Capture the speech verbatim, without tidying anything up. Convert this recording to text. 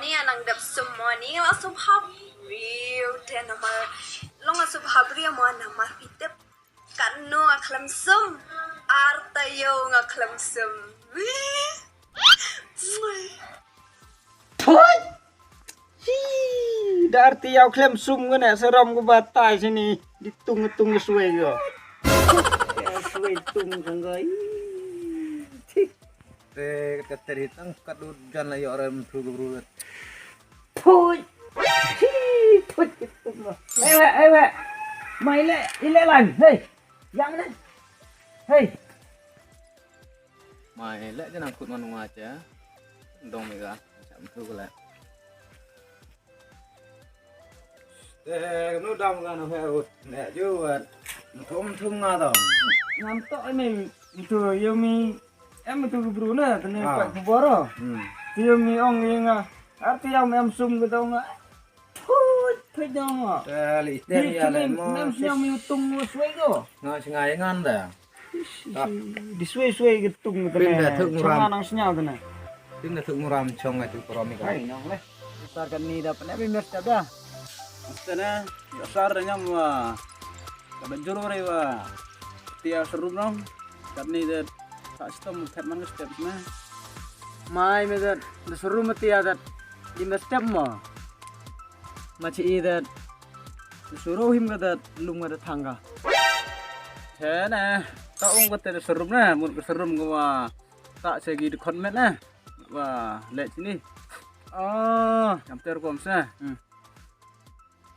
Ni anang dep sum mo ni la sum hap. Riu te namar. Long la sum hap riu mo namar pitep. Kan no nga khlem sum. Ar tayo nga khlem sum. Wih. Poi! Hi, da arti yow khlem sum ko ne, sarom ko batai sini. Di tung tung sway ko. Ya, sway tung sangga. Hi. Te, ka teri tang ka dut jan la yoh rem thu ko bru. Poi! Hi, poi ki tung ma. Hei, weh, hei, weh. Mai le, ile lan. Hei. Yang ne. Hei. Mai le, janang kut manwa cha. Dong mi ga, cham thu ko le. Te, nu dam ga na he ut. Ne, ju, eh, thum thum nga dam. Ngam to em em, tu, yo mi, em tu bru na, tene Ah. Pat boro. Hmm. Tu yo mi ong ye nga. Arti yow em sum ko dong nga. Put, put dong nga. Te, li, te, Di ya, le, kini, mo, nem sis. Sñiaw mi utung mo sway ko. Nga, sngai ngan da. Di sway sway ki tung ka. Pin da thuk muram. Chong nang sñiaw da na. Pin da thuk muram chong nga tu korom i ka. Ai, nong le. Sar katni da pynep i mer step da. Asta na, ya sar da ñiam wa. Ka ba jur wa re wa. Tia sarum nong. Katni da. Ka stom thet man ka step na. Mai me da. Da sarum tia da. Di mer step mo. Ma chi i da. Suru him ka da lum ka da thang ka. Che na, ka ong ka te da sarum na, mut ka sarum ka wa ta che ki da khot met na. Wa le chini. Ah, kam ter kom sa. Hmm.